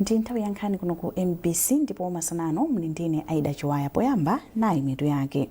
Ndi nthawi ya nkhani kuno ku MBC ndipo masana ano muli ndine Aida Chiwaya. Poyamba nayi mitu yake.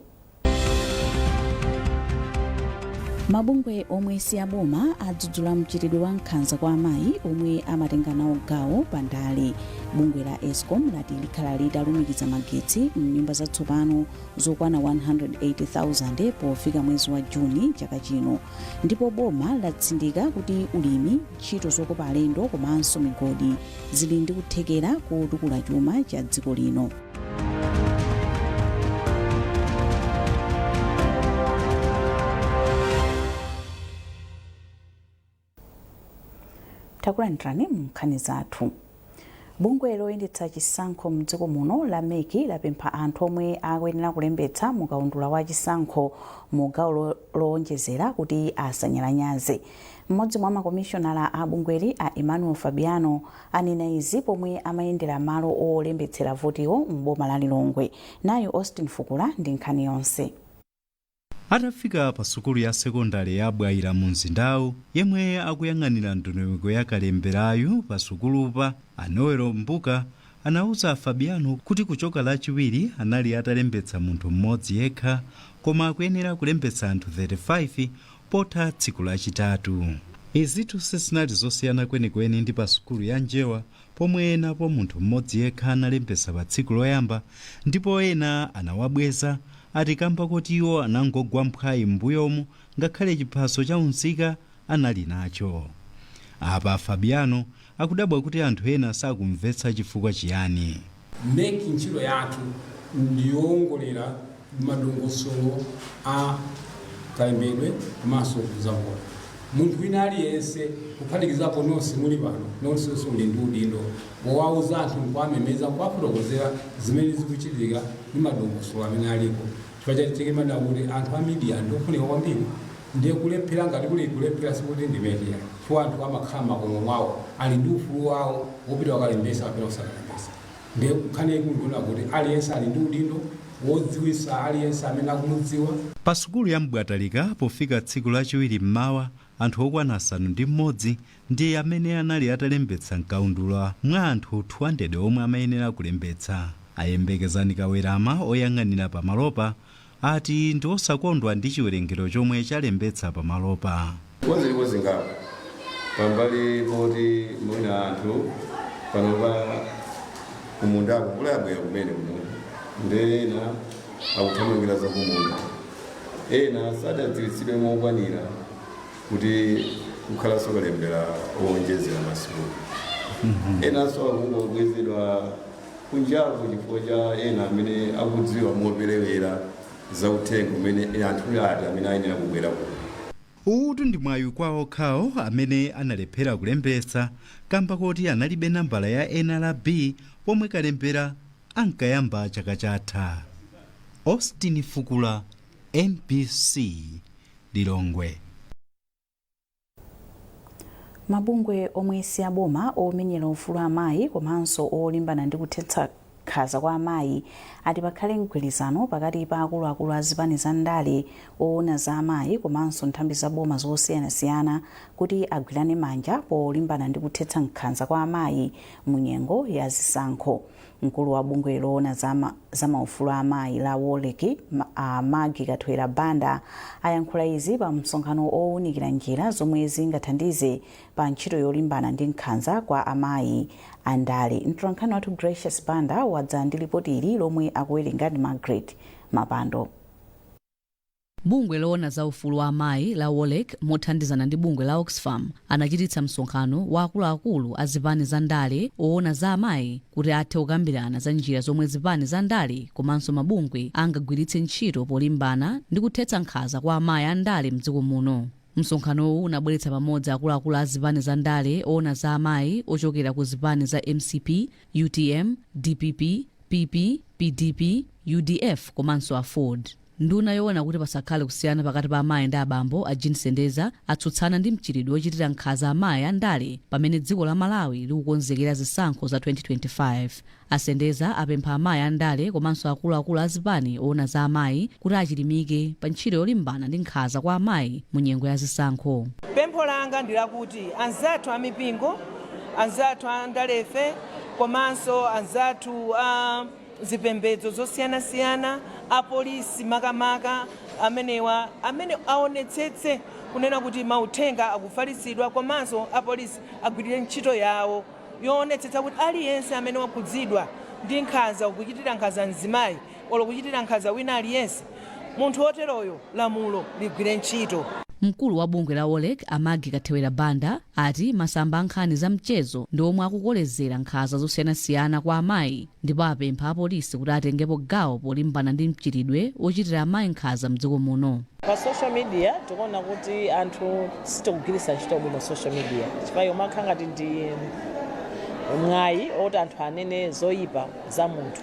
Mabungwe omwe si aboma adzudzula mchitidwe wa nkhanza kwa amayi omwe amatenga nawo gawo pa ndale. Bungwe la Escom lati likhala litalumikiza magetsi mnyumba zatsopano zokwana 180,000 pofika mwezi wa Juni chaka chino. Ndipo boma latsindika kuti ulimi, ntchito zokopa alendo komanso migodi zili ndi kuthekera kotukula chuma cha dziko lino. Takulandirani mu nkhani zathu. Bungwe loyendetsa chisankho mdziko muno la MEC lapempha anthu omwe akuyenera kulembetsa mu kaundula wa chisankho mu gawo lowonjezera kuti asanyalanyaze. Mmodzi mwa makomishonala a bungweli a Emmanuel Fabiano anena izi pomwe amayendera malo olembetsera votiwo m'boma la Lilongwe. Nayu Austin Fukula ndi nkhani yonse. Atafika pa sukulu ya sekondale ya Bwaila mu mzindawu, yemwe akuyang'anira ndondomeko ya kalemberayu pa sukulupa, a Noel Mbuka, anauza a Fabiano kuti kuchoka Lachiwiri anali atalembetsa munthu mmodzi yekha koma akuyenera kulembetsa anthu 35 potha tsiku Lachitatu. Izitu sizinali zosiyana kwenikweni ndi pa sukulu ya Njewa pomwe napo munthu mmodzi yekha analembetsa pa tsiku loyamba ndipo ena anawabweza ati kamba koti iwo anangogwa mphwayi m'mbuyomu ngakhale chiphaso cha unzika anali nacho. Apa Fabiano akudabwa kuti anthu ena sakumvetsa chifukwa chiyani. MEC ntchito yathu ndiyowongolera madongosolo a kalembedwe komanso zavota. Munthu wina aliyense kuphatikizapo nonse muli pano, nonsenso muli ndi udindo wowauza anthu nkuwamemeza, nkuwafotokozera zimene zikuchitika ndi madongosolo amene alipo. Chifukwa chake timanena kuti anthu a media ndi ofunika kwambiri. Ndiye kulephera ngati kuli kulephera sikuti ndi MEC yayi, chifukwa anthu amakhala m'makomo mwawo, ali ndi ufulu wawo wopita kukalembetsa kapena kusakalembetsa. Ndiye nkhani yaikulu ndi yonena kuti aliyense ali ndi udindo wodziwitsa aliyense amene akumudziwa. Pa sukulu ya Mbwatalika pofika tsiku Lachiwiri m'mawa, anthu okwana asanu ndi mmodzi ndi amene anali atalembetsa mkaundula mwa anthu 200 omwe amayenera kulembetsa. A Yembekezani Kawerama oyang'anira pamalopa ati ndi osakondwa ndi chiwerengero chomwe chalembetsa pamalopa. Zilipo zingapo pambali poti mwina anthu panopa kumundako mvula yabwera kumene kuno, nde ena akuthamangira za kumunda, ena sadadziwitsidwe mokwanira kuti kukhalanso kalembera owonjezera masiku, enanso akungobwezedwa kunjaku chifukwa cha ena amene akudziwa moperewera za uthenga umene anthu ati amene ayenera kubwera kuno. Uwutu ndi mwayi kwa okhawo amene analephera kulembetsa kamba koti analibe nambala ya NRB pomwe kalembera ankayamba chaka chatha. Austin Fukula, MBC, Lilongwe. Mabungwe omwe si aboma omenyera ufulu amayi komanso olimbana ndi kuthetsa nkhanza kwa amayi ati pakhale mgwirizano pakati pa akuluakulu a zipani za ndale, oona za amayi komanso nthambi za boma zosiyanasiyana kuti agwirane manja polimbana ndi kuthetsa nkhanza kwa amayi mu nyengo ya zisankho. Mkulu wa bungwe loona za maufulu a amayi la Wolrec, a Maggie Kathewera Banda, ayankhula izi pa msonkhano owunikira njira zomwe zingathandize pa ntchito yolimbana ndi nkhanza kwa amayi a ndale. Mtolankhani wathu Gracious Banda wadza ndi lipoti ili lomwe akuwerenga ndi Margaret Mapando. Bungwe loona za ufulu wa amayi la Wolrec mothandizana ndi bungwe la Oxfam anachititsa msonkhano wa akuluakulu a zipani za ndale oona za amayi kuti athe kukambirana za njira zomwe zipani za ndale komanso mabungwe angagwiritse ntchito polimbana ndi kuthetsa nkhanza kwa amayi a ndale mdziko muno. Msonkhanowu unabweretsa pamodzi akuluakulu a zipani za ndale oona za amayi ochokera ku zipani za mcp, utm, dpp, PP, PDP, udf komanso Aford. Nduna yoona kuti pasakhale kusiyana pakati pa amayi ndi abambo a Jean Sendeza atsutsana ndi mchitidwe wochitira nkhanza amayi a ndale pamene dziko la Malawi likukonzekera zisankho za 2025. A Sendeza apempha amayi a ndale komanso akuluakulu a zipani oona za amayi kuti achilimike pa ntchito yolimbana ndi nkhanza kwa amayi mu nyengo ya zisankho. Pempho langa ndi lakuti anzathu a mipingo, anzathu a ndalefe, Komanso anzathu a zipembedzo zosiyanasiyana, apolisi makamaka amenewa amene aonetsetse kunena kuti mauthenga akufalitsidwa, komanso apolisi agwirire ntchito yawo yoonetsetsa kuti aliyense amene wakhudzidwa ndi nkhanza, kuchitira nkhanza mzimayi olo kuchitira nkhanza wina aliyense, munthu woteroyo lamulo ligwire ntchito. Mkulu wa bungwe la Wolrec, a Maggie Kathewera Banda, ati masamba a nkhani za mchezo ndi omwe akukolezera nkhanza zosiyanasiyana kwa amayi, ndipo apempha apolisi kuti atengepo gawo polimbana ndi mchitidwe wochitira amayi nkhanza mdziko muno. Pa social media tikuona kuti anthu sitikugwiritsa ntchito bwino social media, chifukwa umakhala ngati ndi mwayi oti anthu anene zoyipa za munthu.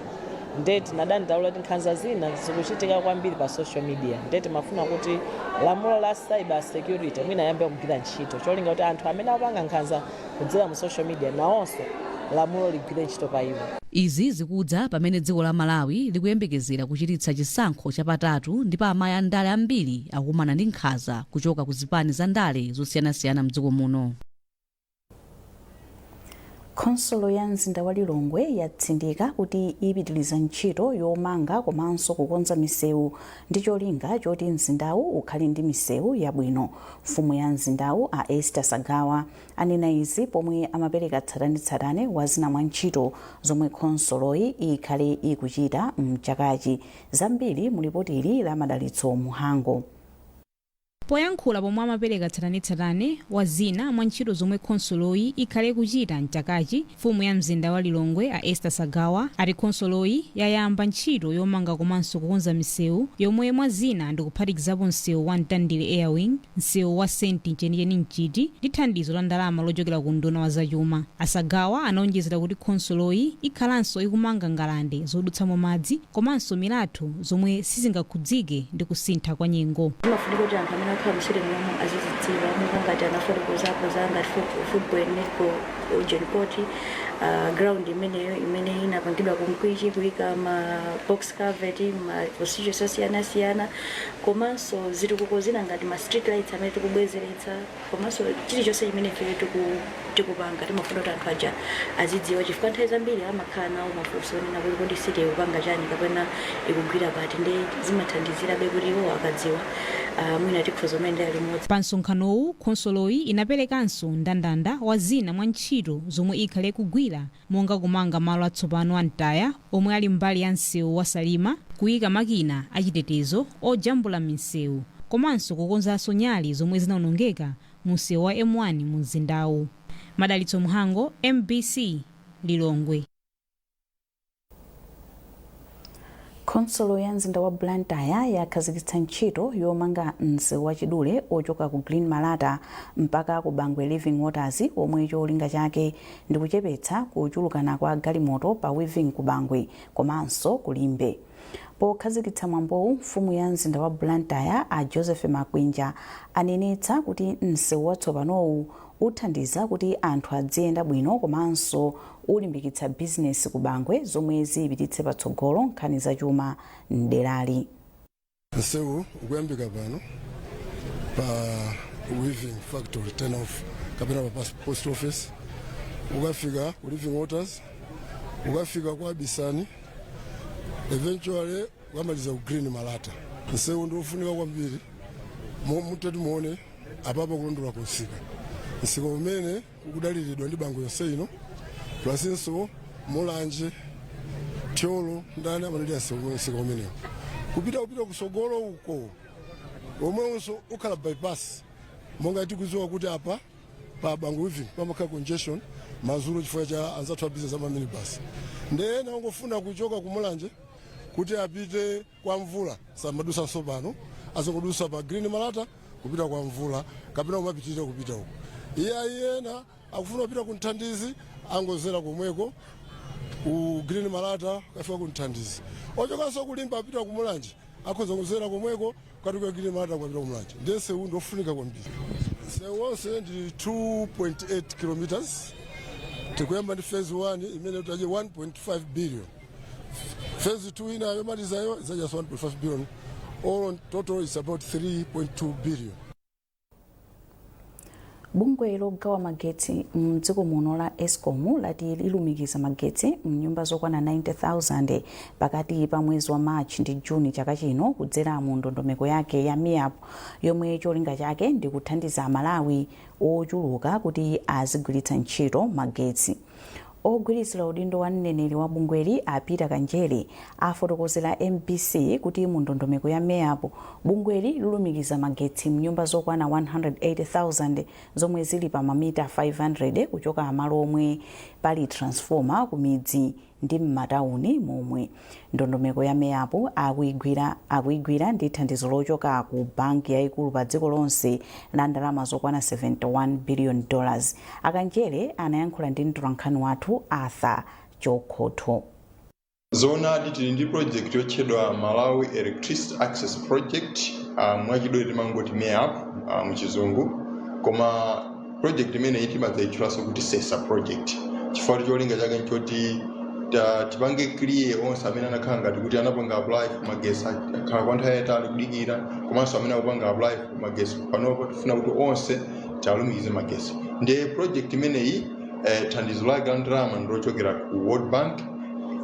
Nde tinadandaula kuti nkhanza zina zikuchitika kwambiri pa social media, nde timafuna kuti lamulo la cyber security mwina ayambe kugwira ntchito, cholinga kuti anthu amene akupanga nkhanza kudzera mu social media nawonso lamulo ligwire ntchito pa iwo. Izi zikudza pamene dziko la Malawi likuyembekezera kuchititsa chisankho chapatatu, ndipo amayi andale ambiri akukumana ndi nkhanza kuchoka ku zipani za ndale zosiyanasiyana mdziko muno. Khonsolo ya mzinda wa Lilongwe yatsindika kuti ipitiriza ntchito yomanga komanso kukonza misewu ndi cholinga choti mzindawu ukhale ndi misewu yabwino. Mfumu ya mzindawu, a Esther Sagawa, anena izi pomwe amapereka tsatanetsatane wa zina mwa ntchito zomwe khonsoloyi ikhale ikuchita mchakachi. Zambiri mu lipoti la Madalitso Muhango. Poyankhula pomwe amapereka tsatanetsatane wa zina mwa ntchito zomwe khonsoloyi ikhale kuchita mchakachi, mfumu ya mzinda wa Lilongwe, a Esther Sagawa, ati khonsoloyi yayamba ntchito yomanga komanso kukonza misewu, yomwe mwa zina ndikuphatikizapo msewu wa Mtandire Airwing, msewu wa St Mchenicheni Mchiti, ndi thandizo la ndalama lochokera ku nduna wa zachuma. Asagawa anaonjezera kuti khonsoloyi ikhalanso ikumanga ngalande zodutsamo madzi komanso milatho zomwe sizingakhudzike ndi kusintha kwa nyengo. Zimafunika kuti anthu amene akhala mcity munomo azizidziwa, monga ngati anafotokozapo za ngati football and netball Ojen Court ground imeneyo imene inapangidwa kumkwichi, kuyika ma box culvert, ma constituency osiyanasiyana, komanso zitukuko zina ngati ma street lights amene tikubwezeretsa, komanso chilichonse chimene ife tikupanga timafuna kuti anthu aja azidziwa, chifukwa nthawi zambiri amakhala nawo mafunso onena kuti kodi city ikupanga chani kapena ikugwira pati? Ndi zimathandizirabe kuti iwo akadziwa, mwina tikhoza kumayendera limodzi. Pa msonkhanowu, khonsoloyi inaperekanso mndandanda wa zina mwa ntchito zomwe ikhale kugwira, monga kumanga malo atsopano a mtaya omwe ali mbali ya msewu wa Salima, kuyika makina achitetezo ojambula misewu, komanso kukonzanso nyali zomwe zinawonongeka mu msewu wa M1 mu mzindawu. Madalitso Mhango, MBC, Lilongwe. Khonsolo ya mzinda wa Blantyre yakhazikitsa ntchito yomanga msewu wachidule ochoka ku Green Malata mpaka ku Bangwe Living Waters, omwe cholinga chake ndi kuchepetsa kuchulukana kwa galimoto pa Weaving ku Bangwe komanso ku Limbe. Pokhazikitsa mwambowu, mfumu ya mzinda wa Blantyre, a Joseph Makwinja, anenetsa kuti msewu watsopanowu uthandiza kuti anthu adziyenda bwino komanso ulimbikitsa bizinesi ku Bangwe, zomwe ziyipititse patsogolo nkhani zachuma mderali. Msewu ukuyambika pano pa Weaving Factory turn off kapena pa post office, ukafika ku Living Waters, ukafika kwa Bisani, eventually ukamaliza ku Green Malata. Msewu ndi ofunika kwambiri. Mutati muone apapa kulondola ku msika, msika umene ukudaliridwa ndi Bangwe yonse ino, plusinso Mulanje, Thyolo, ndani amadalira msika umenewo. Kupita kusogolo uko omwenso ukhala bypass, monga tikudziwa kuti apa pa Bangwe Weaving pamakhala congestion madzulo chifukwa cha anzathu a business ama minibus, nde ena ongofuna kuchoka ku Mulanje kuti apite kwa Mvula samadusanso pano, azangodusa pa Green Malata kupita kwa Mvula kapena kumapitirira kupita uko. Iye ayena akufuna kupita ku Mthandizi angozera komweko ku Green Malata kafika ku Mthandizi. Ochokanso kuLimbe apita ku Mulanje akhoza kuzera komweko katuka Green Malata kupita ku Mulanje. Ndiye msewu ndiofunika kwambiri. Msewu wonse ndi 2.8 kilometers. Tikuyamba ndi phase 1 imene tadya 1.5 billion. Phase 2 ina yomalizayo idzadyanso 1.5 billion. All in total is about 3.2 billion. Bungwe logawa magetsi mdziko muno la ESCOM lati lilumikiza magetsi mnyumba zokwana 90,000 pakati pa mwezi wa March ndi Juni chaka chino kudzera mu ndondomeko yake ya MEAP, yomwe cholinga chake ndi kuthandiza Amalawi ochuluka kuti azigwiritsa ntchito magetsi. Ogwirizira udindo wa mneneri wa bungweli, a Peter Kanjere, afotokozera MBC kuti mu ndondomeko ya MEAP, bungweli lilumikiza magetsi mnyumba zokwana 180,000 zomwe zili pa mamita 500 kuchoka malo omwe pali transformer ku midzi ndi m'matawuni momwe. Ndondomeko ya MEAP akuyigwira ndi thandizo lochoka ku banki yayikulu pa dziko lonse la ndalama zokwana $71 billion. Akanjere anayankhula ndi mtolankhani wathu Arthur Chokhotho. Zoonadi, tili ndi project yotchedwa Malawi Electricity Access Project, mwachidule timangoti MEAP muchizungu, koma project imeneyi timadzayitchulanso kuti SESA project, chifukwa cholinga chake nchoti tipange clear onse amene anakhala ngati kuti anapanga apply for magesi, akhala kwa nthawi yayitali kudikira, komanso amene akupanga apply for magesi panopo. Tifuna kuti onse tialumikize magesi. Ndiye project imeneyi, thandizo lake la ndalama ndilochokera ku World Bank.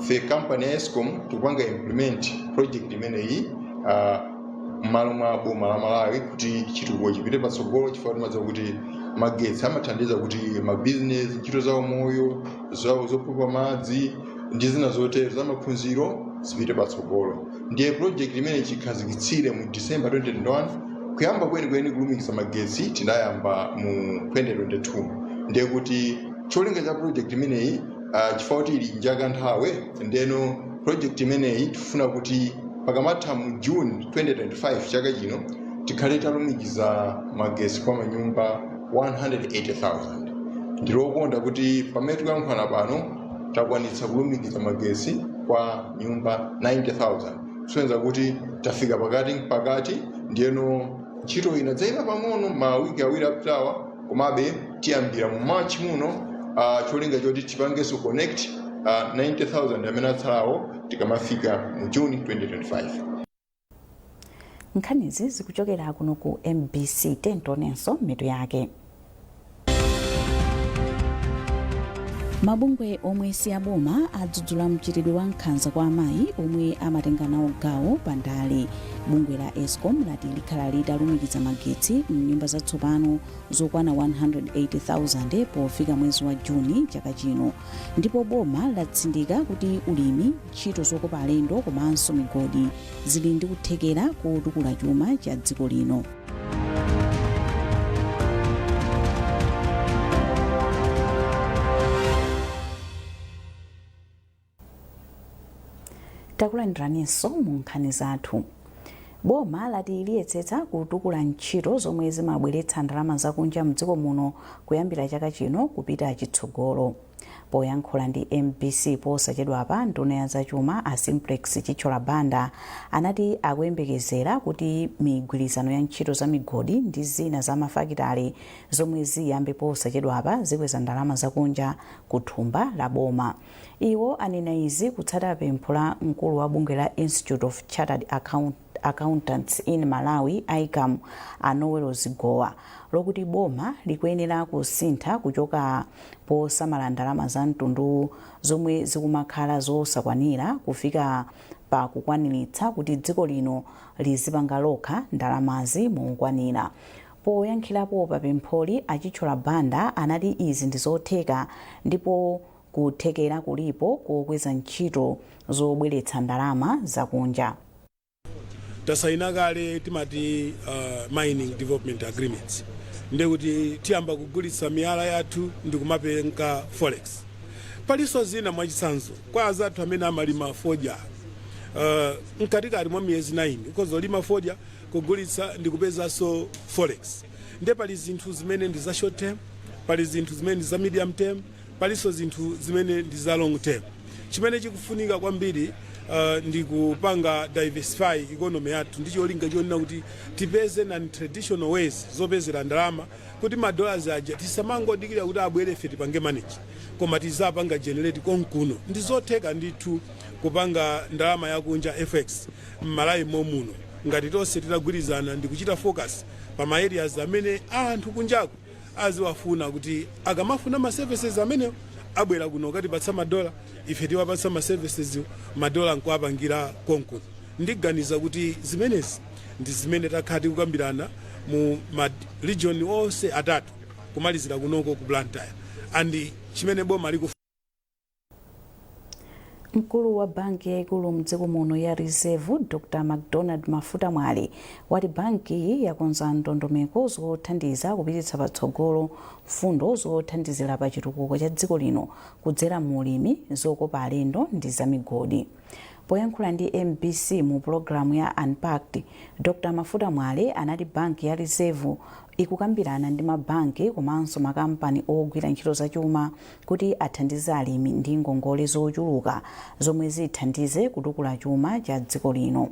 The company ya ESCOM tikupanga implement project imeneyi m'malo mwa boma la Malawi kuti chitukuko chipite patsogolo, chifukwa timadziwa kuti magetsi amathandiza kuti mabizinesi, ntchito za umoyo, zawo zopopa madzi ndi zina zotero, za maphunziro, zipite patsogolo. Ndiye project imene chikhazikitsire mu December 2021. Kuyamba kwenikweni kulumikiza magetsi tinayamba mu 2022. Ndiye kuti cholinga cha project imeneyi, chifukwa kuti ili njaka nthawe, ndeno project imeneyi tifuna kuti pakamatha mu June 2025 chaka chino tikhale talumikiza magesi kwa manyumba 180,000. Ndilokonda kuti pamene tikuyankhulana pano takwanitsa kulumikiza magesi kwa nyumba 90,000, kusonyeza kuti tafika pakati pakati. Ndiyeno ntchito ina dzayima pang'ono mawiki 2 apitawa, komabe tiyambira mu March muno, cholinga choti tipangenso connect 90,000 amene atsalawo tikamafika mu June 2025. Nkhanizi zikuchokera kuno ku MBC. Tentonenso mitu yake. Mabungwe omwe si aboma adzudzula mchitidwe wa nkhanza kwa amayi omwe amatenga nawo gawo pa ndale. Bungwe la ESCOM lati likhala litalumikiza magetsi mnyumba zatsopano zokwana 180,000 pofika mwezi wa Juni chaka chino. Ndipo boma latsindika kuti ulimi, ntchito zokopa alendo komanso migodi zili ndi kuthekera kotukula chuma cha dziko lino. Takulandiraninso mu nkhani zathu. Boma lati liyetsetsa kutukula ntchito zomwe zimabweretsa ndalama zakunja mdziko muno kuyambira chaka chino kupita chitsogolo. Poyankhula ndi MBC posachedwapa, nduna ya zachuma a Simplex Chithyola Banda anati akuyembekezera kuti migwirizano ya ntchito za migodi ndi zina za mafakitale zomwe ziyambe posachedwapa zikweza ndalama zakunja ku thumba la boma. Iwo anena izi kutsata pempho la mkulu wa bungwe la Institute of Chartered Accountants in Malawi, ICAM, a Noel Zigowa, lokuti boma likuyenera kusintha kuchoka posamala ndalama za mtundu zomwe zikumakhala zosakwanira kufika pa kukwaniritsa kuti dziko lino lizipanga lokha ndalamazi mokwanira. Poyankhirapo pa pempholi, a Chithyola Banda anati izi ndi zotheka ndipo kuthekera kulipo kokweza ntchito zobweretsa ndalama zakunja. Tasayina kale, timati mining development agreements, ndekuti tiyamba kugulitsa miyala yathu ndi kumapenga forex. Palinso zina, mwachitsanzo kwa azathu amene amalima fodya, mkatikati mwa miyezi 9 ukhoza kulima fodya, kugulitsa ndi kupezanso forex. Nde pali zinthu zimene ndi za short term, pali zinthu zimene ndi za medium term, palinso zinthu zimene ndi za long term. Chimene chikufunika kwambiri ndi kupanga diversify economy yathu ndi cholinga chonena kuti tipeze non traditional ways zopezera ndalama, kuti ma dollars aja tisamangodikira kuti abwere ife tipange manage, koma tizapanga generate konkuno. Ndi zotheka ndithu kupanga ndalama yakunja, FX, m'Malawi momuno, ngati tonse titagwirizana ndi kuchita focus pa ma areas amene anthu kunjaku Aziwafuna kuti akamafuna ma services amenewo, abwera kuno katipatsa madola, ife tiwapatsa ma services, madola nkuwapangira konkuno. Ndiganiza kuti zimenezi ndi zimene takhala tikukambirana mu ma region onse atatu, kumalizira kunoko ku Blantyre, and chimene boma liku Mkulu wa banki yayikulu mdziko muno ya Reserve, Dr MacDonald Mafuta Mwale, wati banki yakonza ndondomeko zothandiza kupititsa patsogolo mfundo zothandizira pa chitukuko cha dziko lino kudzera mu ulimi, zokopa alendo ndi zamigodi. Poyankhula ndi MBC mu pulogalamu ya Unpacked, Dr Mafuta Mwale anati banki ya Reserve ikukambirana ndi mabanki komanso makampani ogwira ntchito zachuma kuti athandize alimi ndi ngongole zochuluka zomwe zithandize kutukula chuma cha dziko lino.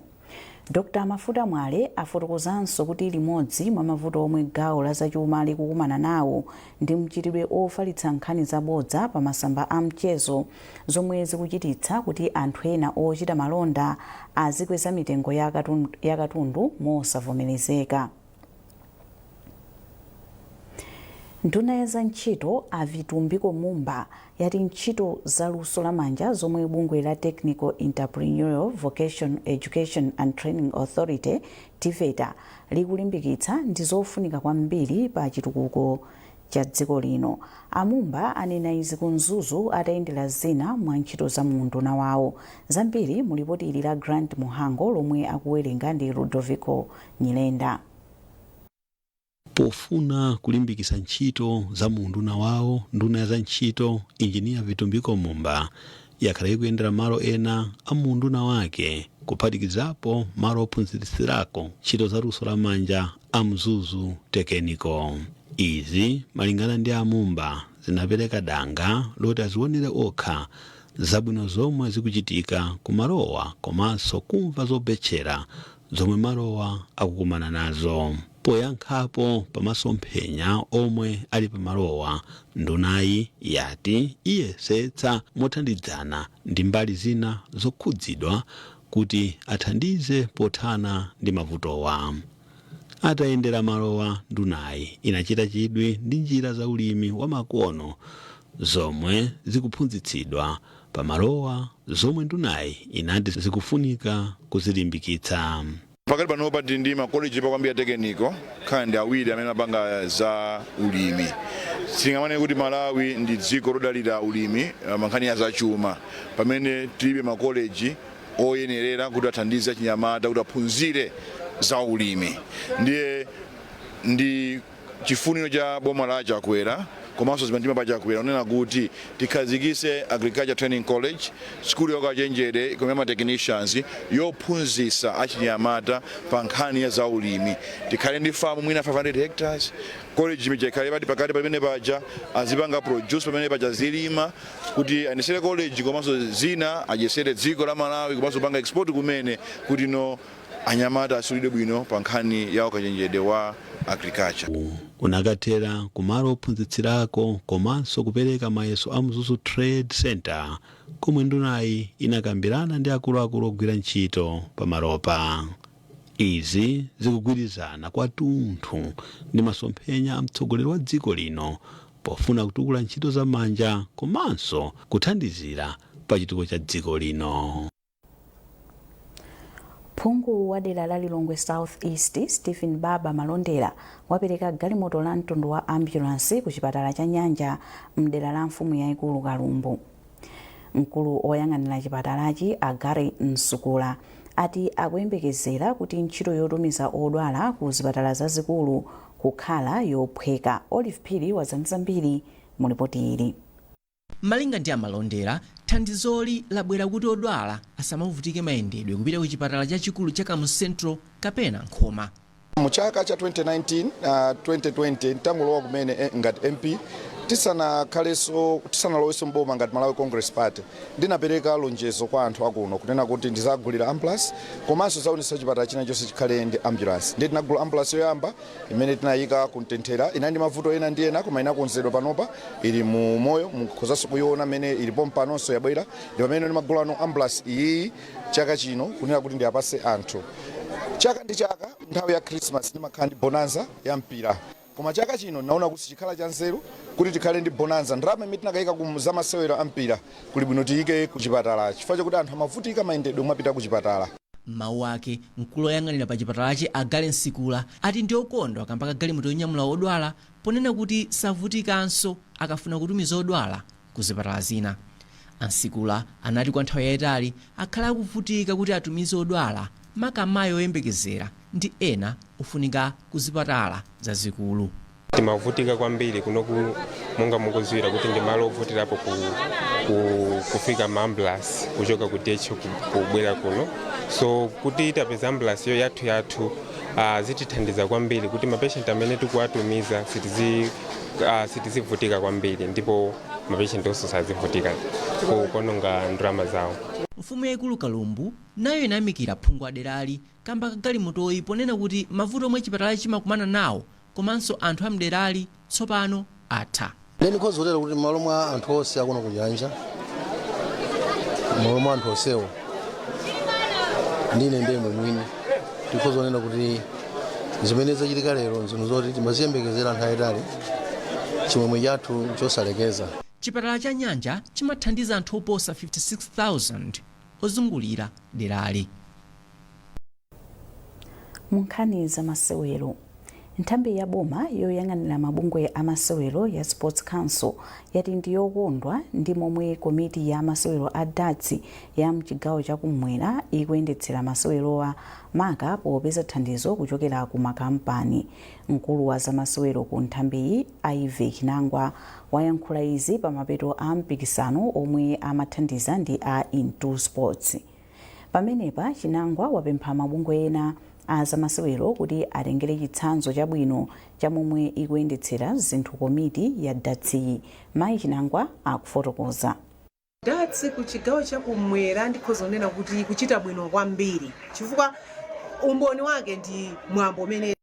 Dr Mafuta Mwale afotokozanso kuti limodzi mwa mavuto omwe gawo la zachuma likukumana nawo ndi mchitidwe ofalitsa nkhani zabodza pa masamba a mchezo, zomwe zikuchititsa kuti anthu ena ochita malonda azikweza mitengo ya katundu mosavomerezeka. Nduna ya zantchito, a Vitumbiko Mumba, yati ntchito za luso lamanja zomwe bungwe la Technical Entrepreneurial Vocational Education and Training Authority, TEVETA, likulimbikitsa ndi zofunika kwambiri pa chitukuko cha dziko lino. Amumba anena izi ku Mzuzu atayendera zina mwa ntchito za munduna wawo. Zambiri mu lipoti ili la Grant Muhango, lomwe akuwerenga ndi Ludovico Nyirenda. Pofuna kulimbikitsa ntchito za munduna wawo, nduna ya zantchito, Injiniya Vitumbiko Mumba, yakhala ikuyendera malo ena a munduna wake, kuphatikizapo malo ophunzitsirako ntchito za luso lamanja a Mzuzu Technical. Izi, malingana ndi Amumba, zinapereka danga loti azionere okha zabwino zomwe zikuchitika kumalowa komanso kumva zobetchera zomwe malowa akukumana nazo. Poyankhapo pamasomphenya omwe ali pamalowa, ndunayi yati iyesetsa mothandidzana ndi mbali zina zokhudzidwa kuti athandize pothana ndi mavutowa. Atayendera malowa, ndunayi inachita chidwi ndi njira za ulimi wa makono zomwe zikuphunzitsidwa pamalowa, zomwe ndunayi inati zikufunika kuzilimbikitsa. Pakati panopa tili ndi makoleji pakwambiri technical khala ndi awiri amene amapanga za ulimi. Sitingamanene kuti Malawi ndi dziko lodalira ulimi mankhani ya zachuma pamene tilibe makoleji oyenerera kuti athandize achinyamata kuti aphunzire za ulimi. Ndiye ndi chifuniro cha boma la Chakwera komanso zimtima pa Chakwera kunena kuti tikhazikise Agriculture Training College, skulu yokachenjede komwe ma technicians yophunzitsa achinyamata pa nkhani ya zaulimi. Tikhale ndi famu mwina 500 hectares, college imija ikhale pati pakati pamene paja, azipanga produce pamene paja, zilima kuti ayendesere college komanso zina adyesere dziko la Malawi komanso panga export kumene, kuti no anyamata asulidwe bwino pa nkhani ya ukachenjede wa agriculture. Unakathera kumalo ophunzitsirako komanso kupereka mayeso a Mzuzu Trade Center, komwe ndunayi inakambirana ndi akuluakulu ogwira ntchito pamalopa. Izi zikugwirizana kwathunthu ndi masomphenya a mtsogoleri wa dziko lino pofuna kutukula ntchito zamanja komanso kuthandizira pa chitukuko cha dziko lino. Phungu wa dera la Lilongwe South East, Stephen Baba Malondera, wapereka galimoto la mtundu wa ambulance ku chipatala cha Nyanja mdera la mfumu yayikulu Kalumbu. Mkulu oyang'anira chipatalachi, Agari Msukula, ati akuyembekezera kuti ntchito yotumiza odwala ku zipatala zazikulu kukhala yophweka. Olive Phiri wazanzi zambiri mu ripoti ili. Malinga ndi Amalondera, thandizoli labwera kuti odwala asamavutike mayendedwe kupita ku chipatala chachikulu cha Kamuzu Central kapena Nkhoma. Mu chaka cha 2019, 2020, ntangolowa kumene ngati MP, tisanakhalenso, tisanalowenso mboma ngati Malawi Congress Party, ndinapereka lonjezo kwa anthu akuno kunena kuti ndizagulira ambulance komanso zaonetsa chipatala china chonse chikhale ndi ambulance. Ndiye tinagula ambulance yoyamba imene tinayika kumtenthera. Inali ndi mavuto ena ndi ena, koma inakonzedwa, panopa ili mu moyo, mukhozanso kuiona mmene ilipo. Mpanonso yabwera ndi pamene ndimagulano ambulance iyiyi chaka chino kunena kuti ndiyapase anthu. Chaka ndi chaka nthawi ya Christmas ndimakhala ndi bonanza ya mpira. Koma chaka chino naona kuti chikhala cha nzeru kuti tikhale ndi bonanza. Ndalama imene tinakayika ku zamasewero ampira, kuli bwino tiyike ku chipatala, chifukwa chakuti anthu amavutika mayendedwe mwapita ku chipatala. Mawu ake, mkulu oyang'anira pa chipatalachi, a Gale Nsikula, ati ndi okondwa kamba ka galimoto yonyamula odwala, ponena kuti savutikanso akafuna kutumiza odwala ku zipatala zina. Ansikula anati kwa nthawi yayitali akhala akuvutika kuti atumize odwala, maka amayi oyembekezera ndi ena ofunika ku zipatala zazikulu. Timavutika kwambiri kunoku. Monga mukudziwira kuti ndi malo ovutirapo kufika ma ambulance kuchoka ku DH kubwera kuno, so kuti tapeza ambulance yo yathu yathu, zitithandiza kwambiri kuti mapatient amene tikuwatumiza sitizivutika kwambiri, ndipo mapatient onse sazivutika kuononga ndalama zawo. Mfumu yayikulu Kalumbu nayo inayamikira phungu aderali kamba kagalimotoyi, ponena kuti mavuto omwe chipatala chimakumana nawo komanso anthu amderali tsopano atha. Ndikhoza kutero kuti malo mwa anthu onse akuno kunyanja, malo mwa anthu onsewo, ndine ndemwe mwini tikhoza kunena kuti zimene zachitika lero nzinthu zoti timaziyembekezera nthawi yayitali. Chimwemwe chathu chosalekeza. Chipatala cha Nyanja chimathandiza anthu oposa 56,000 ozungulira derali. Mu nkhani za masewero, nthambi ya boma yoyang'anira mabungwe amasewero ya Sports Council yati ndi yokondwa ndi momwe komiti ya masewero a darts ya mchigawo chakumwera ikuyendetsera masewerowa, maka popeza thandizo kuchokera ku makampani. Mkulu wa zamasewero ku nthambiyi, Ivy Chinangwa, wayankhula izi pa mapeto a mpikisano omwe amathandiza ndi a Into Sports. Pamenepa Chinangwa wapempha mabungwe ena a zamasewero kuti atengere chitsanzo chabwino cha momwe ikuyendetsera zinthu komiti ya dartsiyi. Mayi Chinangwa akufotokoza. Darts ku chigawo chakumwera ndikhoza kunena kuti kuchita bwino kwambiri, chifukwa umboni wake ndi mwambo umene